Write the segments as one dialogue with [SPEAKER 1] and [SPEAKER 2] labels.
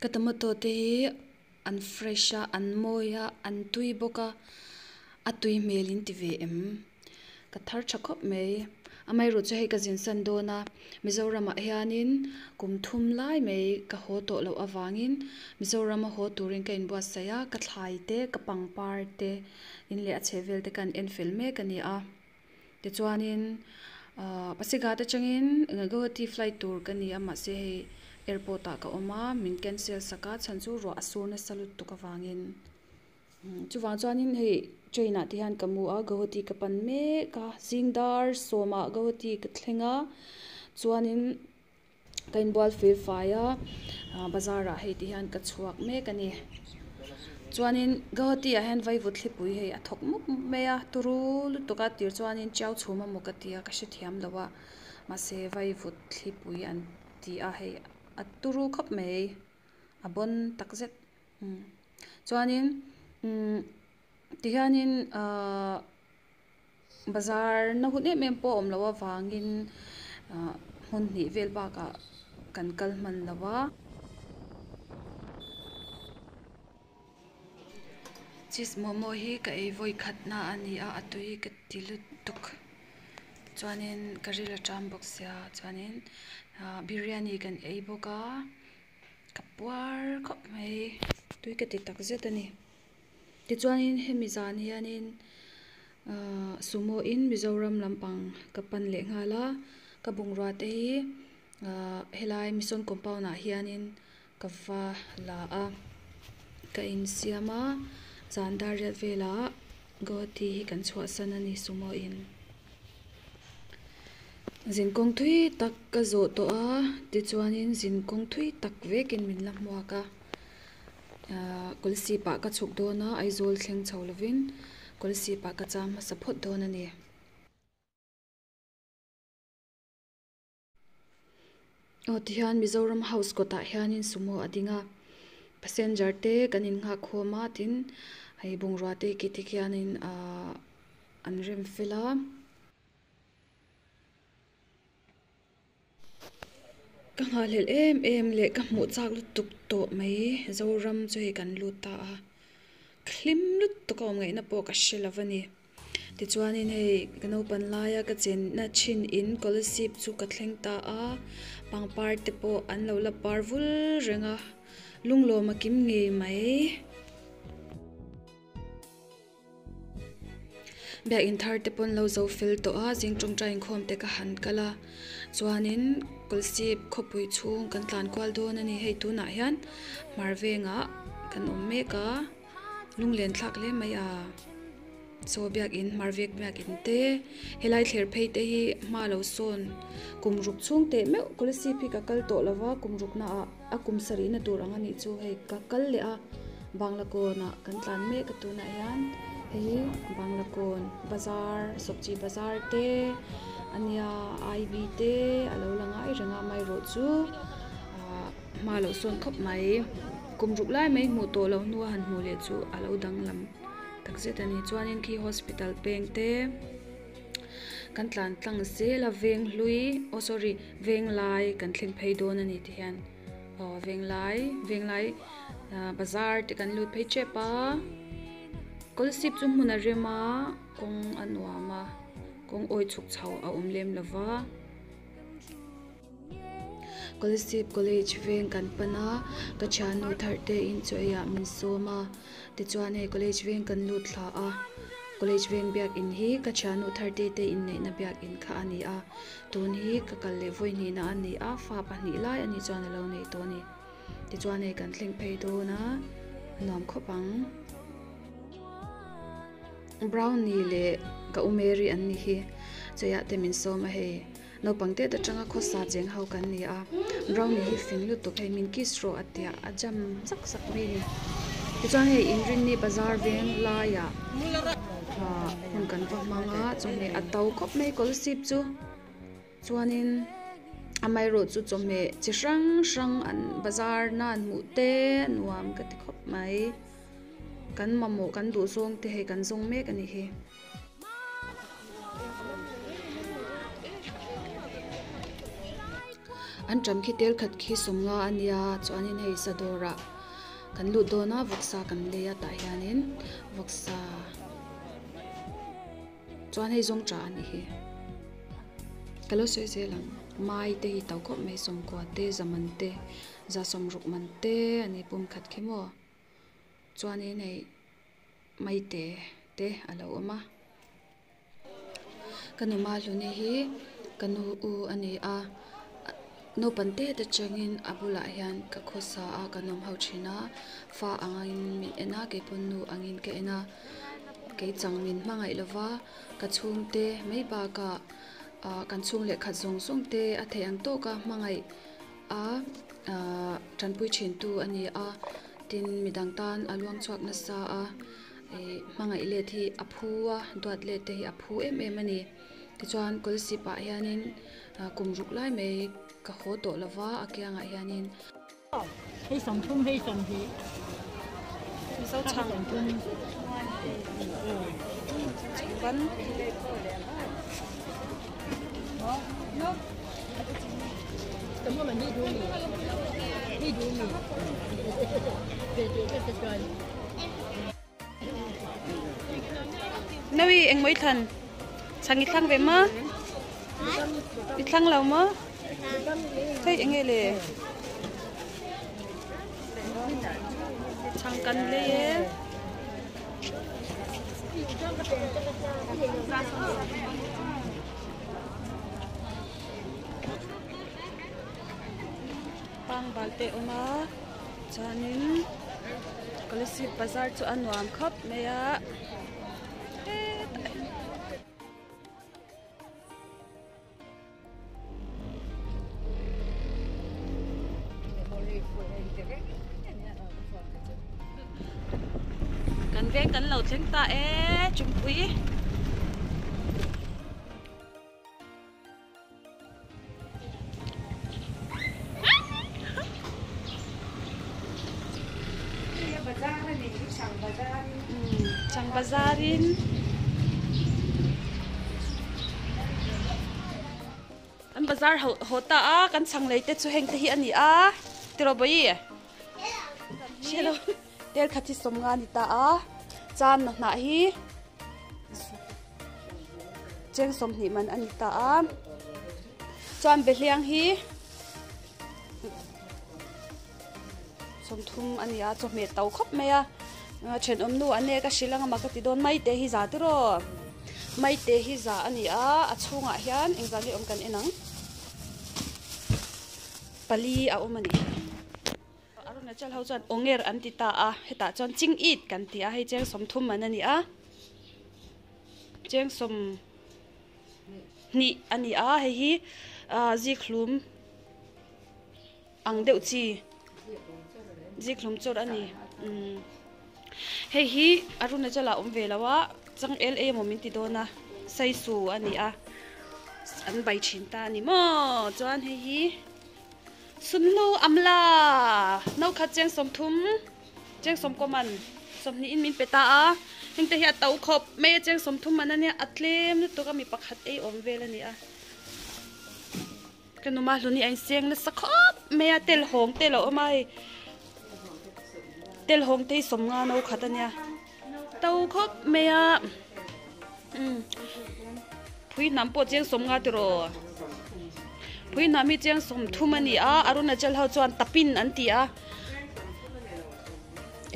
[SPEAKER 1] Ka tomato te hi an fresh a an mawi a an tui bawk a a tui hmel in ti ve em ka thar tha khawp mai amaherawh chu hei ka zin san dawn a mizoramah hianin kum thum lai mai ka haw tawh loh avangin mizorama haw turin ka inbuatsaih a ka thlai te ka pangpar te in leh a chhehvel te ka an en fel mek a ni a tichuanin ahh pasighat atangin guwahati flight tur ka ni a mahse hei airport ah ka awm a min cancel sak a chhan chu ruah a sur nasa lutuk avangin chuvang chuanin hei train ah te hian ka mu a guwahati ka pan mek a zing dar sawmah guwahati ka thleng a chuanin ka inbual fir fai a ah bazar ah hei ti hian ka chhuak mek a ni chuanin guwahati ah hian vaivut thlipui hei a thawk mup mup mai a turu lutuk a tir chuanin tiau chhum emaw ka tia ka hrethiam lo a mahse vaivut thlipui an ti a hei a turu khawp mai a bawn tak zet chuanin umm tihianin ahh bazar na hun em em pawh a awm loh avangin ah hmun hnih vel bakah kan kal hman lo a. Cheese momo hi ka ei vawi khat na a ni a a tui ka ti lutuk chuanin ka ril a ṭam bawk sia chuanin ah biryani kan ei bawk a ka puar khawp mai tui ka ti tak zet a ni tichuanin hemi zan hianin ahh sumo in mizoram lampang ka pan leh nghal a ka bungrua te hi ahh helai mission compound ah hianin. Ka va la a, ka insiam a, zan dar riat velah Guwahati hi kan chhuahsan a ni sumo in. Zinkawng thui tak ka zawh tawh a, tichuanin zinkawng thui tak vekin min la hmuak a, ahh Kawlsip ah ka chhuk dawn a, Aizawl thleng chho lovin Kawlsip ah ka cham hmasa phawt dawn a ni. Aw tihian Mizoram house kawtah hianin sumo a ding a passenger te kan in nghak khawm a tin hei bungrua te khi te khianin ahh an rem fel a. Ka nghahhlelh em em leh ka hmuh chak lutuk tawh mai Zoram chu hei kan lut ta a hlim lutuk a awm ngaihna pawh ka hre lo a ni. Tichuanin hei ka naupan laia ka chenna thin in scholarship chu ka thleng ta a, pangpar te pawh an lo la par vul reng a, lunglawm a kim ngei mai. Biakinn thar te pawh an lo zo fel tawh a, zing tawngtai inkhawm te ka han kal a, chuanin scholarship khawpui chhung kan tlan kual dawn a ni, hei tunah hian hmar vengah kan awm mek a. Lunglen thlak hle mai a chaw biakin hmar vek biakin te helai thler phei te hi hma lo sawn kum ruk chhung teh meuh kolasib hi ka kal tawh lova kum ruk na ah a kum sarih na tur ang a nih chu hei ka kal leh a bangla kawn ah kan tlan mek a tunah hian hei hi bangla kawn bazar sawpchi bazar te ania I B te a lo la ngai reng a amaherawhchu ah hma lo sawn khawp mai. Kum ruk lai mai hmuh tawh loh hnua han hmuh leh chu a lo danglam takzet a ni. Chuanin khi hospital peng te kan tlan tlang zel a veng hlui oh sorry veng lai kan thleng phei dawn a ni ti hian aw veng lai veng lai ah bazar te kan lut phei tep a kawlsip chu hmun a rem a kawng a nuam a kawng awi chhuk chho a awm lem lo va. Kolasib College veng kan pan a, ka thiannu thar te in chaw ei ah min sawm a, tichuan hei college veng kan lut thla a, college veng biakin hi ka thiannu thar te te inneihna biakin kha a ni a, tun hi ka kal leh vawi hnihna a ni a, fa pahnih lai a nih chuan a lo nei tawh a ni, tichuan hei kan thleng phei dawn a, a nuam khawp ang. Brownie leh ka u Mary an ni hi, chawei ah te min sawm a hei. Naupang te atanga khawsa cheng ho kan ni a, brownie hi fing lutuk hei min kiss rawh a tia a jam zak zak mai a ni. Tichuan hei inrinni bazar veng laiah ah hun kan va hmang a chawhmeh a to khawp mai kawlsip chu chuanin amaherawh chu chawhmeh chi hrang hrang an bazar na an hmuh te nuam ka ti khawp mai kan mamawh kan duh zawng te hei kan zawng mek a ni hi. Anṭam khi tel khat khi sawmnga a nia chuanin hei sa dawrah kan lut dawn a vawksa kan lei a tah hianin vawksa chuan hei zawng tah a nih hi ka lo sawi zel ang mai te hi to khawp mai sawmkua te zaman te za sawmruk man te a ni pum khat khi maw chuanin hei maite te a lo awm a. Ka nu Mahluni hi ka nu u a ni a naupang te te chengin a bulah hian ka khawsa a ka nawm ho thin a fa angin min en a keipawn nu angin ka en a kei chang min hmangaih lova ka chhungte mai bakah ah kan chhung leh khat zawng zawng te a theih ang tawk a hmangaih a ah tanpui thin tu a ni a tin midang tan a luang chhuak nasa a. Ih hmangaih let hi a phu a duat let te hi a phu em em a ni tichuan kawlsip ah hianin ah kum ruk lai mai ka haw tawh lo va a kiangah hianin.
[SPEAKER 2] Hei sawmthum hei sawmhnih
[SPEAKER 1] Mizo chhang ban Nawi engmaw i thlan chhang i thlang ve maw i thlang lo maw hei eng nge le chhang kan lei e. Pangbal te a awm a chuanin Kolasib bazar chu a nuam khawp mai a hetah hian. Kan veng kan lo thleng ta e Chungpui. Chang bazarin an bazar haw ta a kan chhang lei te chu heng te hi a ni a tiraw bawihi hrelo tel khat hi sawmnga a ni ta a chan hnah hi. Cheng 20 man a ni ta a chuan behliang hi 30 a ni a chawhmeh to khawp mai a thenawm nu an nek a hrilh anga mak ka ti dawn mai te hi za tiraw mai te hi za a ni a a chhungah hian engzah nge awm kan en ang pali a awm a ni. Arunachal ho chuan Onger an ti ta a, hetah chuan Ching It kan ti a, hei cheng 30 man a ni a, cheng 20 a ni a, hei hi zikhlum ang deuh chi zikhlum chawr a ni hei hi Arunachal ah awm ve lo a, chang el emaw min ti dawn a, saisu a ni a, an bai thin ta a ni maw chuan hei hi. Sunhlu amla no khat cheng 30 cheng 10 man 20 in min pe ta a heng te hi a to khawp mai a cheng 30 man ania a tlem lutuk a mi pakhat ei awm vel ani a ka numa hluni a inseng nasa khawp mai a tel hawng te lo awm a hei tel hawng te hi 50 no khat ania to khawp mai a umm phui hnam pawh cheng 50 tiraw. Pui hnam hi cheng 30 a ni a Arunachal ho chuan tapin an ti a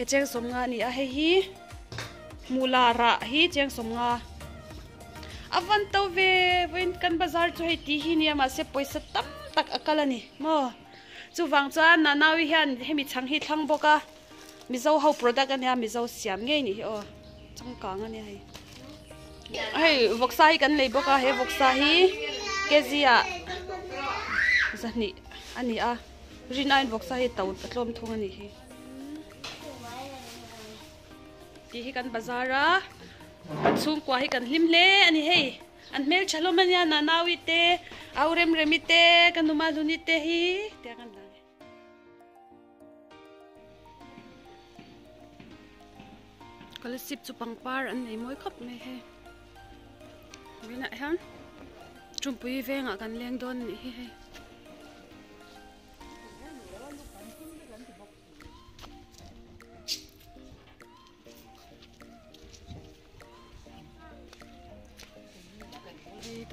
[SPEAKER 1] e cheng 50 a ni a hei hi mula rah hi cheng 50 a van to ve vawiin kan bazar chu hei tih hi nia mahse pawisa tam tak a kal a ni maw chuvang chuan Nanaui hian hemi chhang hi thlang bawk a Mizo ho product a nia Mizo siam ngei nih hi aw changkang a nia hei. Hei vawksa hi kan lei bawk a he vawksa hi kg ah 200 a ni a rin aiin vawksa hi to a tlawm thung a nih hi tih hi kan bazar a kan chhungkua hi kan hlim hle a ni hei an hmeltha hlawm a nia Nanaui te Au Remremi te ka nu Mahluni te hi tiang an lang e. Scholarship chu pangpar an nei mawi khawp mai hei vawiinah hian Tumpui vengah kan leng dawn a nih hi hei.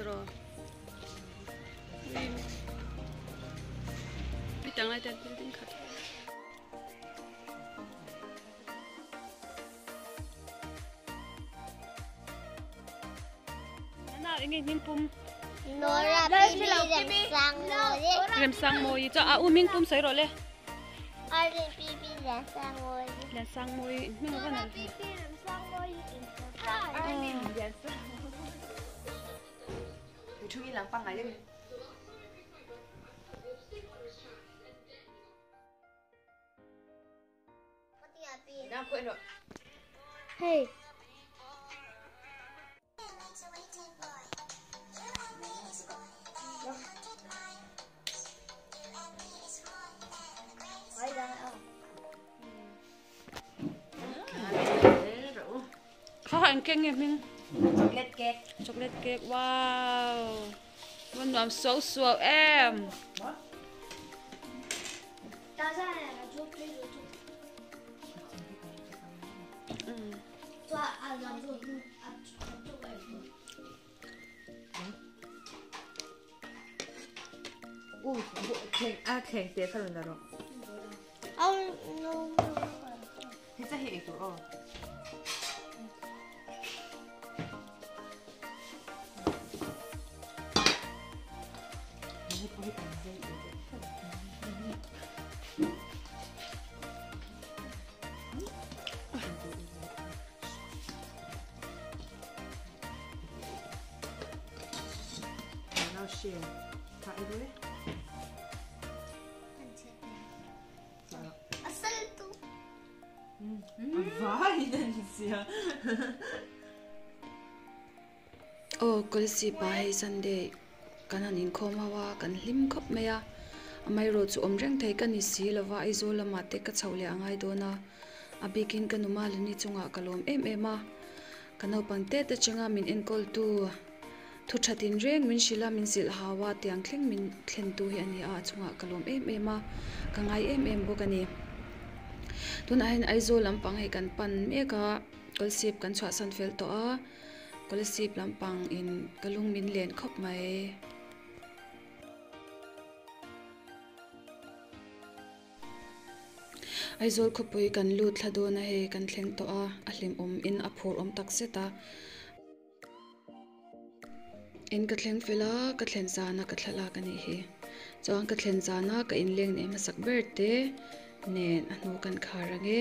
[SPEAKER 1] tiraw. Hetiang lai te hian building khat. Nana enge hming pum?
[SPEAKER 3] Nora baby Remsangmawii.
[SPEAKER 1] Remsangmawii chu a u hming pum sawi rawh le.
[SPEAKER 3] Arlene baby Liansangmawii.
[SPEAKER 1] Liansangmawii hming a va nalh ve.
[SPEAKER 3] Nora baby Remsangmawii in surprise.
[SPEAKER 4] Arlene Liansangmawii.
[SPEAKER 3] Hei.
[SPEAKER 1] Kha kha eng cake nge hming?
[SPEAKER 4] Chocolate cake.
[SPEAKER 1] Chocolate cake wow. Va nuam suau suau em. Aw Kawlsip ah hei Sunday kan han inkhawm ho a kan hlim khawp mai a amaherawh chu awm reng thei ka ni si lova Aizawl lamah te ka chhoh leh a ngai dawn a a bikin ka numa lani chungah ka lawm em em a ka naupang te te changa min enkawl tu thu tha tin reng min hrilh a min zilh hau a tiang thleng min thlen tu hi a ni a a chungah ka lawm em em a ka ngai em em bawk a ni tunah hian Aizawl lampang hei kan pan mek a Kawlsip kan chhuahsan fel tawh a. Kolasib lampang in ka lung min len khawp mai. Aizawl khawpui kan lut thla dawn a hei kan thleng tawh a, a hlimawm in a phur awm tak zet a. In ka thleng fel a, ka thlen zan a ka thlalak a nih hi. Chuan ka thlen zan a ka inleng nei hmasak ber te nen a hnu kan khar ang e.